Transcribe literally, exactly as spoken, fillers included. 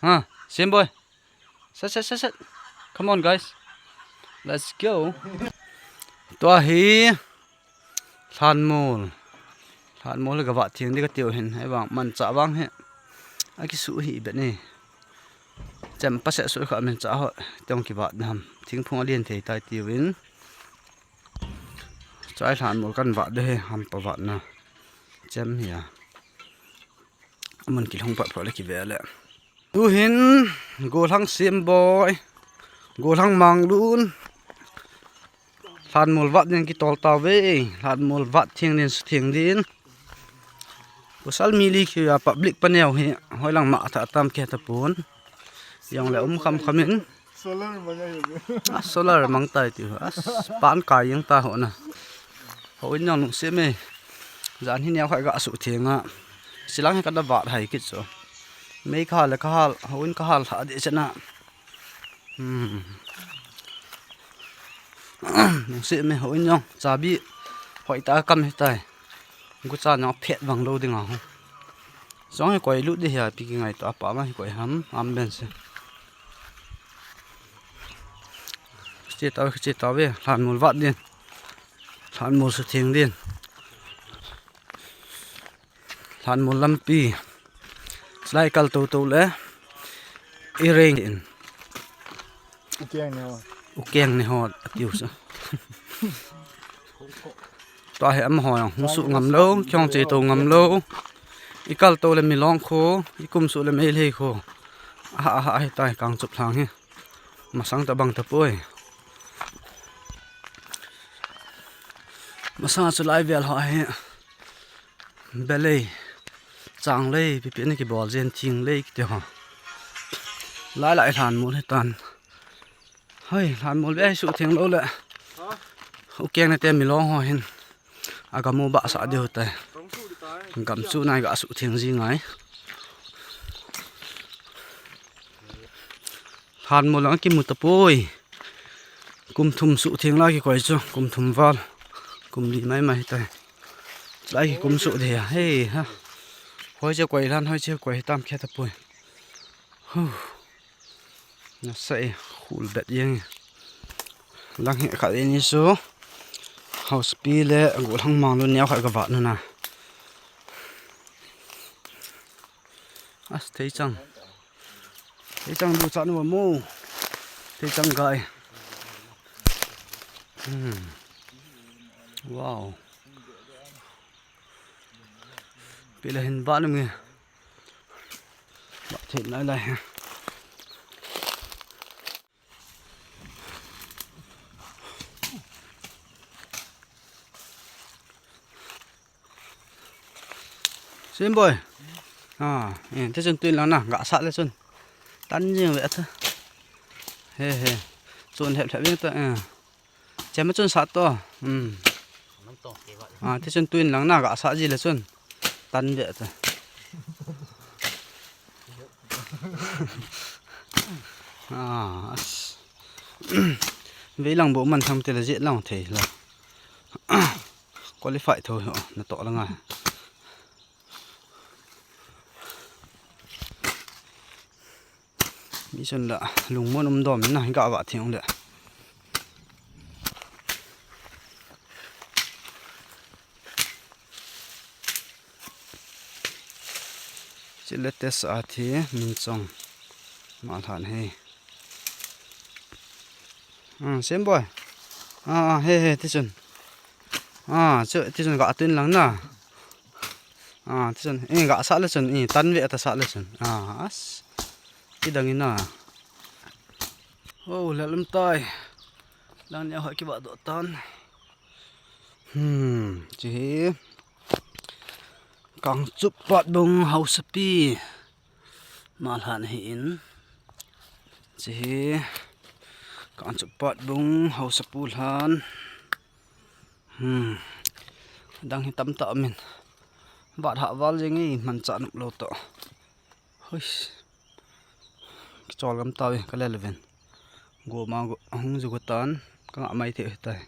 Ha, same boy. Set, set, set, set. Come on, guys. Let's go. Tua hi lhanmol. Lhanmol hi gavah theng di katiu hin. Hei vang, manchah vang hi. Akisu hi bet ni. Chem pa se su kha min cha ho. Tiong kivah na ham. Thingphung alen thei tai tiuvin. Chai lhanmol kan vah de hi, ham pa vah na. Chem hi a. Amun kilhung pat phot le kive le. Tuhin, golhang same boy. Golhang manglun. Lhanmol vah din kitol tauve. Lhanmol vah theng din, su theng din. Pasal mi li khi a public paneo hi. Hoilang ma tha tam ke ta pon. Jong le um kham kham in. Solar mang ahi ve. A solar mang tai ti. A s-, pan kai jeng ta ho na. Ho in jong nung se me. Jan hi neo khai ga su theng a. Silang hi ka da vat hai kit so. Mei ka hal le ka hal, ho in ka hal tha de chena. Hmm. Nung se me ho in jong. Chabi. Hoi ta kam hi tai. Gu cha jong phet vang lo ding a ho. Jong hi koi lut di hi a pi ki ngai ta pa ma hi koi ham am ben se. Che tau, che tau ve, lhanmol vat din. Lhanmol su theng din. Lhanmol lampi. Slai kal to to le. I reng in. U keng ni ho. U keng ni ho, atiu sa. Tua hi amaho jong, hung su ngam lo, kiong che to ngam lo. I kal to le Milong kho, i kum su le Meitei kho. Aha, aha, ahi tai Kangchup lhang hi. Masang ta bang ta poi. Masang chu lai vel ho hi. Belei. Changlei, pipi ni kibol jen thinglei kiti ho. Lai lai lhanmol hi tan. Hoi, lhanmol ve su theng lo le. U keng na te Milong ho hin. Aga mu ba sa diu tai. Gam chu nai ga su theng ji ngai. Lhanmol lang kimu ta poi. Kum thum su theng la kikoi chu, kum thum val. Kum li mai mai tai. Lai kikum su de ya. Hei ha. Hoi che koi lhan, hoi che koi tam khe ta poi. Huh. Nasa e, khul bet jeng. Lang hi khat ni su. House pi le, golhang manglun neo khat ka vat nu na. As, thei chang. Thei chang du chan wa mo. Thei chang gai. Hmm. Wow. Pila hin ba num nge. Ba thei lai lai ha. Sim boy. Ah, eh, te chun tuin lang na, ga sa le chun. Tan jing ve ta. He, he. Chun hep hep jing ta, eh. Chem chun sa to. Hmm. Ah, te chun tuin lang na, ga sa ji le chun. Tan ve ta. Ah, as. Vei lang bo man tham te la jet lang thei la. Qualify tho ho, na to la ngai. Mi chun la lungmon um dom na ga va thing le. Chi latest a thi min chong ma lhan he. Ah, Sem boy. Ah, ah, he, he, ti chun. Ah, chu, ti chun ga tun lang na. Ah, ti chun. Eh, ga sa le chun. Eh, tan ve ta sa le chun. Ah, as. Ti dang in na. Oh, lelum tai. Lang ni a hoi ki ba do tan. Hmm, chi hi. Kangchup Patbung Haosapi. Ma lhan hi in. Chi hi. Kangchup Patbung Haosapu lhan. Hmm. Dang hi tam ta min. Bat ha val jeng i man cha nup lo to. Huish. Kichol gam tau i ka lel vin. Goma go, hung ju go tan. Kanga mai thei tai.